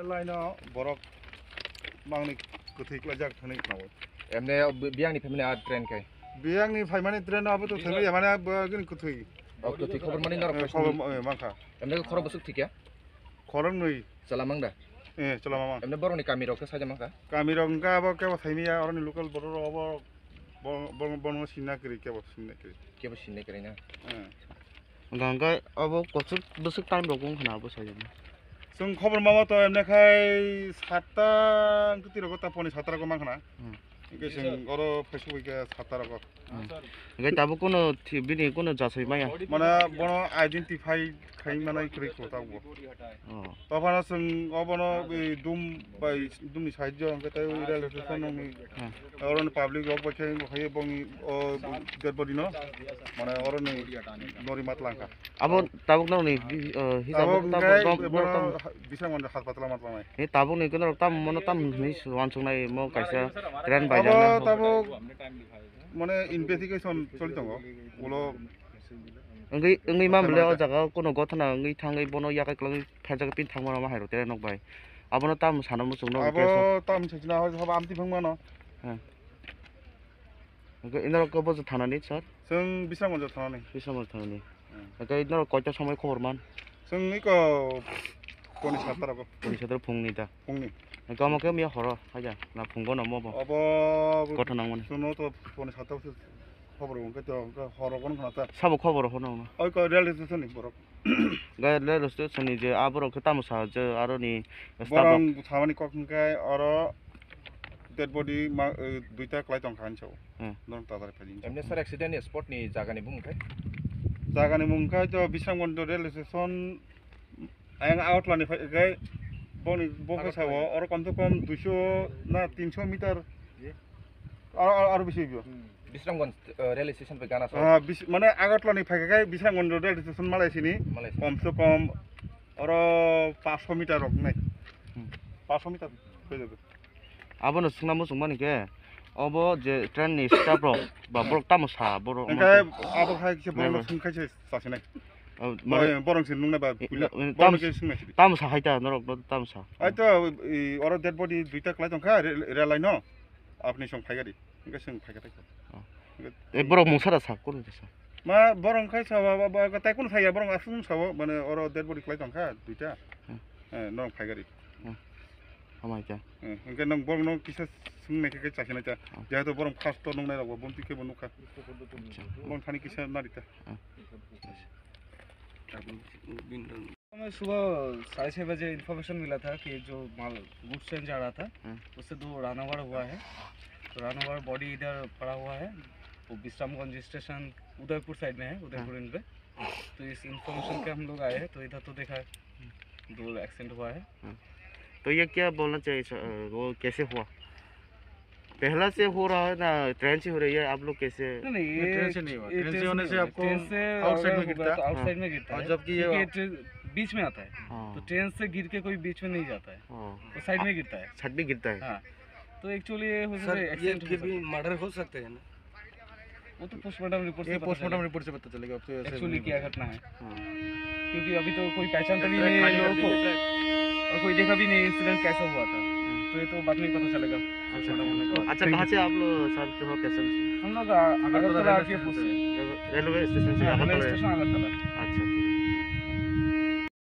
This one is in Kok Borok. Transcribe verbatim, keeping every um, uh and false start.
Laino borok mangni kwthwi klaijak hwnwi khnawo. Emne bi-, biyangni phaimani a train kai? Biyangni phaimani train abo to thangwi mane abo gini kwthwi. O kwthwi khobor mani norok Eh, paisani? Khobor, eh, mankha. Emne khoro bwswk thikya? Khoroknwi. Chwla mangda? Eh, chwla mamang. Emne borokni kamirok khe saida mankha? Kamirok hwnkha abo kebo thaimiya, oroni local borok rok abo bo-, bo-, bono sinna kwrwi, kebo sinna kwrwi. Kebo sinna kwrwi na? Eh. Hwnkha hwnkhe abo kwchwk bwswk time rok wngkha na abo saida? Chwng khobor mama to emne khai satta wngtwi rok ta poni satta rok mankha na. Hmm. Hwnkhe chwng oro Facebook bai khe satta rok. Hmm. Hwnkhe tabuk kuno thi-, bini kuno jasai maya? Mane bono identify khai manai kwrwi kho tabuk. Oh. Tobhano chwng obono bai dum bai dumni side o hwnkhe tei railway station nokni Hmm. Oroni public rok bai khe hai bongni o dead body no mane oroni nori mat langkha. Abo tabuk nokni bi-, eh, hisab tabuk tabuk hwnkhe nok, nok bono tam- Bisramganj haspatalo mat langnai. He tabuk ni khe norok tam mono tam hwnwi uansuknai mo kaisa train bai abo jaknai. Tabuk mane investigation choli tongo. Ulo wngwi, wngwi ma bwle o jaga o kuno gothana wngwi thangwi bono yakai kwlwngwi phaijak pin thangmano ma hai rw tere nok bai. Abono tam sana muchung no abo tam sakina hoi haba amtwi phang mano. He. Hwnkhe norok khe bojo thanani sir? Chwng Bisramganj thanani. Bisramganj thanani. Hmm. Hwnkhe norok koita somoi khobor man? Chwng iko poni satta rogo. Poni satta phungni da? Phungni. Hwnkhe omo khe miya horo haja na phungo no mo bo? Obo kothon nangmani. Chwngno to poni satta khobor hwnkhe to horo kono khna ta. Sabo khobor hono omo? Oi ko railway station ni borok. Gai le restaurant ni je aborok khe tamo sa je aro ni staff rok. Borok samani kok hwnkhe oro dead body ma, eh, duita kwlai tongkha hinwi sao. Hmm. Norok tatar phai hinwi sao. Emne sir accident ni spot ni jaga ni bumung khai? Jaga ni mung khai to Bisramganj railway station ayang Agartala ni phai khai boni bo khai sao oro kom se kom duiso na tinso meter. Aro, aro, aro bisi bo. Hmm. Bisramganj, eh, railway station bai gana sa. Ah, bis-, mane Agartala ni phaikha khai Bisramganj railway station malai sini. Malai sini. Kom se kom oro paanch meter rok nai. Hmm. Paanch meter koi jabe. Abono swngna muchung mani khe, obo je train ni staff rok ba borok tamo sa borok. Hwnkhe abo hai khe borok swng khai se sa sinai. Oh, mane borok se nung nai ba puila. Borok se swng nai sidi. Tamo sa hai ta norok no tamo sa. Ai to, i, oro dead body duita kwlai tongkha re-, rel line no. Apni song phaikha di. Hwnkhe chwng phaikha tei. Oh. Hwnkhe e borok mungsa da sa, kunu da sa? Ma borok khai sa ba, ba, ba, tai kunu saya borok aswng sao, mane oro dead body kwlai tongkha duita. Hmm. Eh, norok phaikha di. Hmm. Hamai khe. Eh, hwnkhe nang borok no kisa swng nai khe chakhe nai ta. Oh. Jehetu borok first to nung nai rok bo bonti khe bo nukha. Acha. Borok thani kisa nari ta. Ah. मैं सुबह साढ़े छः बजे इन्फॉर्मेशन मिला था कि जो माल goods train जा रहा था, हम्म। उससे दो रन ओवर हुआ है। तो रन ओवर बॉडी इधर पड़ा हुआ है, वो विश्रामगंज स्टेशन उदयपुर साइड में है, उदयपुर हाँ। एंड पे। तो इस इन्फॉर्मेशन पे हम लोग आए हैं, तो इधर तो देखा दो एक्सीडेंट हुआ है। हाँ। तो ये क्या बोलना चाहिए सर, वो कैसे हुआ? पहला से हो रहा है ना, ट्रेन से हो रही है, आप लोग कैसे? नहीं, नहीं, ये ट्रेन से नहीं हुआ। ये ट्रेन से ट्रेन से होने नहीं से हुआ। आपको ट्रेन से आउटसाइड अगर में होगा गिरता है। तो आउटसाइड में गिरता है। और जबकि ये क्योंकि ये ट्रे-, बीच में आता है। हाँ। तो ट्रेन से गिर के कोई बीच में नहीं जाता है। हाँ। वो साइड में गिरता है। साइड में गिरता है। हाँ। तो एक्चुअली ये हो सकता है एक्सीडेंट हो सकता है। सर, ये भी मर्डर हो सकते हैं ना? वो तो पोस्टमार्टम रिपोर्ट से पता चलेगा। ये पोस्टमार्टम रिपोर्ट से पता चलेगा, अब तो ऐसे एक्चुअली क्या घटना है। हाँ। क्योंकि अभी तो कोई पहचानता भी नहीं है लोगों को, और कोई देखा भी नहीं इंसिडेंट कैसा हुआ था, हम्म। तो ये तो बाद में ही पता चलेगा। अच्छा, पोस्टमार्टम होने के बाद। अच्छा, कहाँ से आप लोग, सर, जो हो, कैसे? हम लोग, आ, अगरतला अगरतला रेलवे आरटीओ स्टेशन से। रेलवे स्टेशन से हाँ, रेलवे अगरतला। स्टेशन अगरतला।